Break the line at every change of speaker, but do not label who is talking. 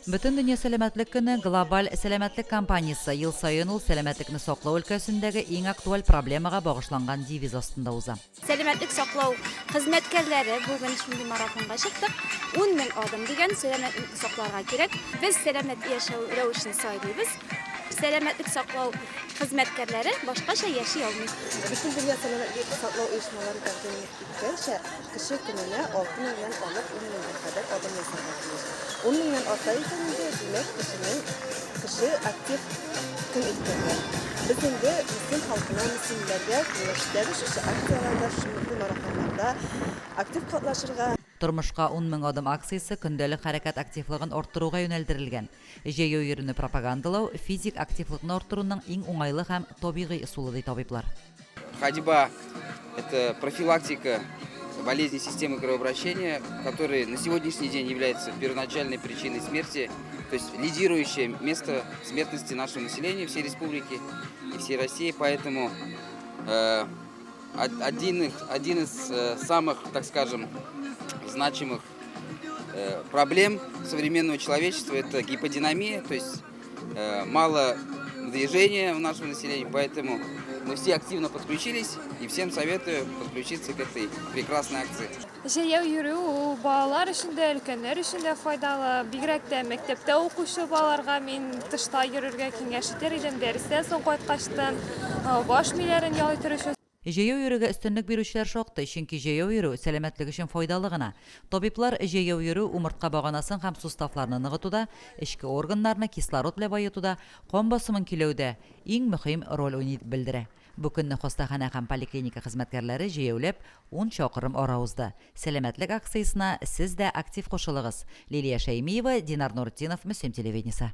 Бөтендөнья сәламәтлек көне, глобаль сәламәтлек кампаниясе. Ел саен ул сәламәтлекне саклау өлкәсендәге иң актуаль проблемага багышланган девиз астында уза.
Сәламәтлек саклау хезмәткәрләре бүген шундый марафонга чыктык. 10 мең адым дигән сәламәтлекне сакларга кирәк. Без сәламәт яшәү рәвешен сайлыйбыз. Сәламәтлек саклау хезмәткәрләре башкача яши алмый.
Бөтендөнья сәламәтлек саклау оешмалары тәкъдим иткәнчә, Кеше көненә 6 меңнән алып 10 меңгә кадәр адым ясарга тиеш. Ун меңнән арта икән инде, димәк, кешенең кеше актив көн үткәргән. Без инде Мөслим халкына, мөслимләргә киңәш итәбез шушы акцияләрдә, шундый марафоннарда актив катнашырга.
Тормышка 10 мең адым акциясе көндәлек хәрәкәт активлыгын арттыруга юнәлдерелгән. Җәяү йөрүне пропагандалау, физик активлыкны арттыруның иң уңайлы һәм табигый ысулы, ди табиблар.
Ходьба – это профилактика болезни системы кровообращения, которые на сегодняшний день являются первоначальной причиной смерти, то есть лидирующее место смертности нашего населения всей республики и всей России. Поэтому э, один, один из э, самых, так скажем, значимых э, проблем современного человечества – это гиподинамия, то есть э, мало движения у нашего населения, поэтому мы все активно подключились и всем советую подключиться к этой прекрасной акции.
Җәяү йөрү ул балалар өчен дә, өлкәннәр өчен дә файдалы. Бигрәк тә мәктәптә укучы балаларга мин тышта йөрергә киңәш итәр идем. Дәрестән соң кайткачтын, баш миләрен ял итер өчен.
Җәяү йөрүгә өстенлек бирүчеләр шактый, чөнки җәяү йөрү, сәламәтлек өчен файдалы гына. Табиблар җәяү йөрү умыртка баганасын һәм суставларны ныгытуда, эчке органнарны кислород белән баетуда, кан басымын көйләүдә иң мөһим роль уйный дип белдерә. Бу көнне хастаханә һәм поликлиника хезмәткәрләре җәяүләп ун чакрым ара узды. Сәламәтлек акциясенә сез дә актив кушылыгыз! Лилия Шәймиева, Динар Нуртдинов, Мөслим телевидениесе.